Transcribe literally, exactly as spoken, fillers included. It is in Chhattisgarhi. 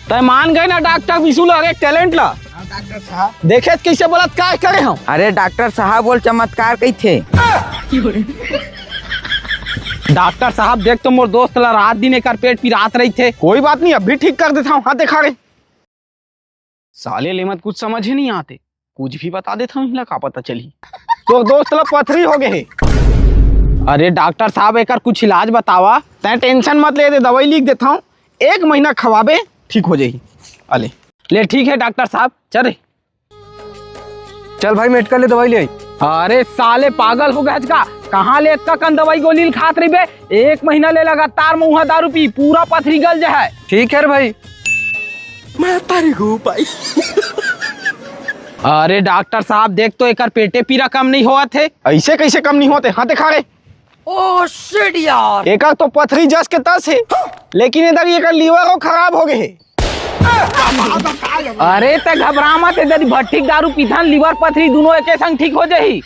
तै मान गए ना डॉक्टर विशु ला, एक टैलेंट ला। हाँ, डॉक्टर साहब। देखे त कैसे बलात्कार करे हंव। अरे डॉक्टर साहब बोल चमत्कार कहिथे। डॉक्टर साहब देख तो मोर दोस्त ला रात दिन एकर पेट पिरात रहिथे। कोई बात नहीं, अभी ठीक कर देथंव। हाँ देखा रे। साले ले मत कुछ समझ ही नहीं आते, कुछ भी बता देथंव, इला का पता चली। तोर दोस्त ला पथरी हो गए हे। अरे डॉक्टर साहब एकर कुछ इलाज बतावा। तै टेंशन मत ले, दे दवाई लिख देथंव, एक महीना खवाबे ठीक हो जाही। अले ले ठीक है डॉक्टर साहब, चल रे। चल भाई मेटका ले दवाई ले आई। अरे साले पागल हो गए हच का? कहाँ ले एतका कन दवाई गोली ल खात रहिबे? एक महीना ले लगातार मउहा दारू पी, पूरा पथरी गल जाए। ठीक है रे भाई। मैं परी हूँ भाई। अरे डॉक्टर साहब देख तो एकर पेटे पीरा कम नहीं होवत हे। ऐसे कैसे कम नहीं होते? हाँ देखा रे। ओ शिट यार। एकर तो पथरी जस के तस हे, लेकिन इधर एकर लिवर खराब हो गए हे। अरे तै घबरा मत, ए दरी भट्ठी के दारू पीथन, लिवर पथरी दुनों एके संग ठीक हो जाही।